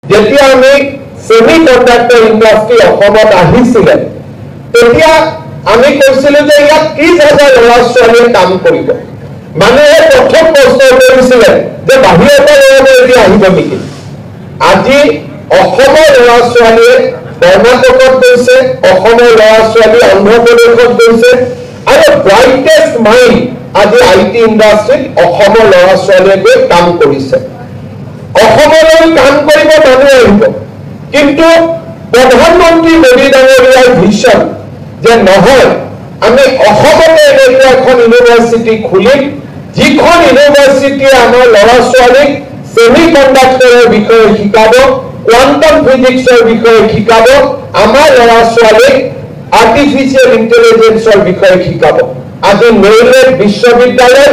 যেতিয়া আমি semi conductor industry অসমত আহিছিলে, তেতিয়া আমি কৈছিলো যে ইয়াত 30,000 ল'ৰা ছোৱালীয়ে কাম কৰিব। মানুহে প্ৰথম প্ৰশ্ন কৰিছিলে যে বাহিৰৰ পৰা ল'ৰাবোৰ এতিয়া আহিব নেকি? আজি অসমৰ ল'ৰা ছোৱালীয়ে কৰ্ণাটকত গৈছে, অসমৰ ল'ৰা ছোৱালী অন্ধ্ৰপ্ৰদেশত গৈছে, আৰু ব্ৰাইটেষ্ট মাইণ্ড আজি I T ইণ্ডাষ্ট্ৰীত অসমৰ ল'ৰা ছোৱালীয়ে গৈ কাম কৰিছে। অসমলৈ কাম কৰিব মানুহ আহিব, কিন্তু প্ৰধানমন্ত্ৰী মোদী ডাঙৰীয়াৰ ভিছন যে নহয়, আমি অসমতে এনেকুৱা এখন ইউনিভাৰ্চিটি খুলিম যিখন ইউনিভাৰ্চিটিয়ে আমাৰ ল'ৰা ছোৱালীক ছেমি কণ্ডাক্টৰৰ বিষয়ে শিকাব, কোৱাণ্টাম ফিজিক্সৰ বিষয়ে শিকাব, আমাৰ ল'ৰা ছোৱালীক আৰ্টিফিচিয়েল ইণ্টেলিজেঞ্চৰ বিষয়ে শিকাব। আজি নেইলেট বিশ্ববিদ্যালয়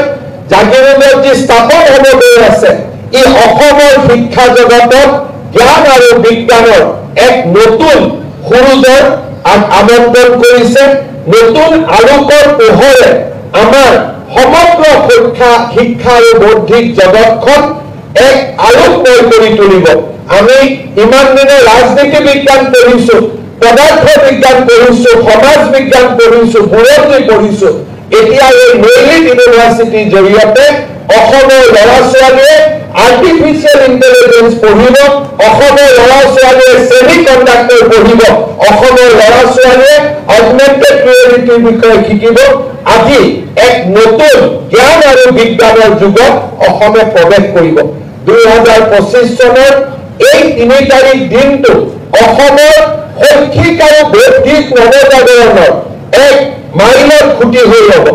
জাগিৰোডত যি স্থাপন হ'ব গৈ আছে, ই অসমৰ শিক্ষা জগতত জ্ঞান আৰু বিজ্ঞানৰ এক নতুন সুৰুজৰ আমন্ত্ৰণ কৰিছে। নতুন আলোকৰ পোহৰে আমাৰ সমগ্ৰ শিক্ষা আৰু বৌদ্ধিক জগতখন এক আলোকময় কৰি তুলিব। আমি ইমান দিনে ৰাজনীতি বিজ্ঞান পঢ়িছো, পদাৰ্থ বিজ্ঞান পঢ়িছো, সমাজ বিজ্ঞান পঢ়িছো, বুৰঞ্জী পঢ়িছো। এতিয়া এই নেইলিট ইউনিভাৰ্চিটিৰ জৰিয়তে অসমৰ ল'ৰা ছোৱালীয়ে আৰ্টিফিচিয়েল ইণ্টেলিজেঞ্চ পঢ়িব, অসমৰ ল'ৰা ছোৱালীয়ে ছেমি কণ্ডাক্টৰ পঢ়িব, অসমৰ ল'ৰা ছোৱালীয়ে অগমেণ্টেড ৰিয়েলিটিৰ বিষয়ে শিকিব। আজি এক নতুন জ্ঞান আৰু বিজ্ঞানৰ যুগত অসমে প্ৰৱেশ কৰিব। 2025 চনৰ এই 3 তাৰিখ দিনটো অসমৰ শৈক্ষিক আৰু বৌদ্ধিক নৱজাগৰণৰ এক মাইলৰ খুঁটি হৈ ৰ'ব।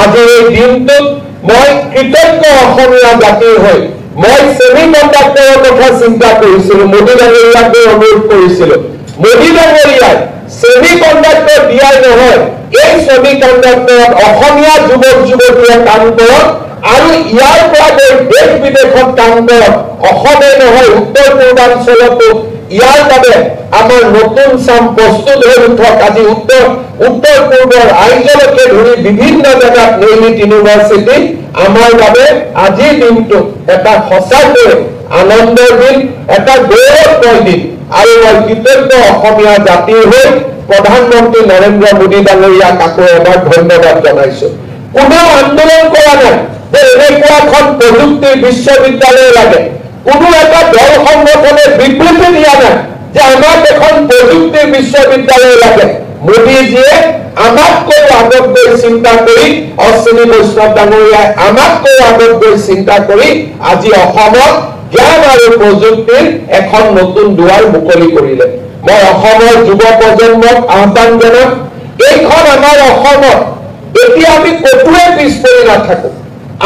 আজি এই দিনটোত মই কৃতজ্ঞ অসমীয়া জাতিৰ হৈ মই ছেমি কণ্ডাক্টৰৰ কথা চিন্তা কৰিছিলো, মোদী ডাঙৰীয়াক গৈ অনুৰোধ কৰিছিলো। মোদী ডাঙৰীয়াই ছেমি কণ্ডাক্টৰ দিয়াই নহয়, এই ছেমি কণ্ডাক্টৰত অসমীয়া যুৱক যুৱতীয়ে কাম কৰক আৰু ইয়াৰ পৰা গৈ দেশ বিদেশত কাম কৰক। অসমে নহয়, উত্তৰ পূৰ্বাঞ্চলতো ইয়াৰ বাবে আমাৰ নতুন চাম প্ৰস্তুত হৈ উঠক। আজি উত্তৰ পূৰ্বৰ আইজলকে ধৰি বিভিন্ন জেগাত নেইলিট ইউনিভাৰ্চিটি আমাৰ বাবে আজিৰ দিনটো এটা সঁচাকৈ আনন্দৰ দিন, এটা গৌৰৱময় দিন। আৰু মই কৃতজ্ঞ অসমীয়া জাতিৰ হৈ প্ৰধানমন্ত্ৰী নৰেন্দ্ৰ মোদী ডাঙৰীয়াক আকৌ এবাৰ ধন্যবাদ জনাইছো। কোনেও আন্দোলন কৰা নাই যে এনেকুৱা এখন প্ৰযুক্তিৰ বিশ্ববিদ্যালয় লাগে। কোনো এটা দল সংগঠনে বিবৃতি দিয়া নাই যে আমাক এখন প্ৰযুক্তিৰ বিশ্ববিদ্যালয় লাগে। মোদীজীয়ে আমাতকৈ আগত গৈ চিন্তা কৰি, অশ্বিনী বৈষ্ণৱ ডাঙৰীয়াই আমাতকৈ আগত গৈ চিন্তা কৰি আজি অসমত জ্ঞান আৰু প্ৰযুক্তিৰ এখন নতুন দুৱাৰ মুকলি কৰিলে। মই অসমৰ যুৱ প্ৰজন্মক আহ্বান জনাম, এইখন আমাৰ অসমত এতিয়া আমি ক'তোৱে পিছ পৰি নাথাকো।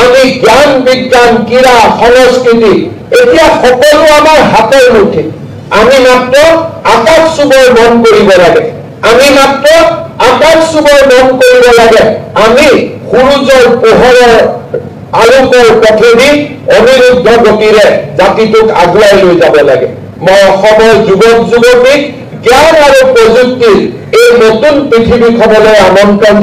আমি জ্ঞান বিজ্ঞান ক্ৰীড়া সংস্কৃতি এতিয়া সকলো আমাৰ হাতৰ মুঠিত। আমি মাত্ৰ আকাশ চুবৰ মন কৰিব লাগে, আমি মাত্ৰ আকাশ চুবৰ মন কৰিব লাগে। আমি সূৰুজৰ পোহৰৰ আলোকৰ পথেদি অনিৰুদ্ধ গতিৰে জাতিটোক আগুৱাই লৈ যাব লাগে। মই অসমৰ যুৱক যুৱতীক জ্ঞান আৰু প্ৰযুক্তিৰ এই নতুন পৃথিৱীখনলৈ আমন্ত্ৰণ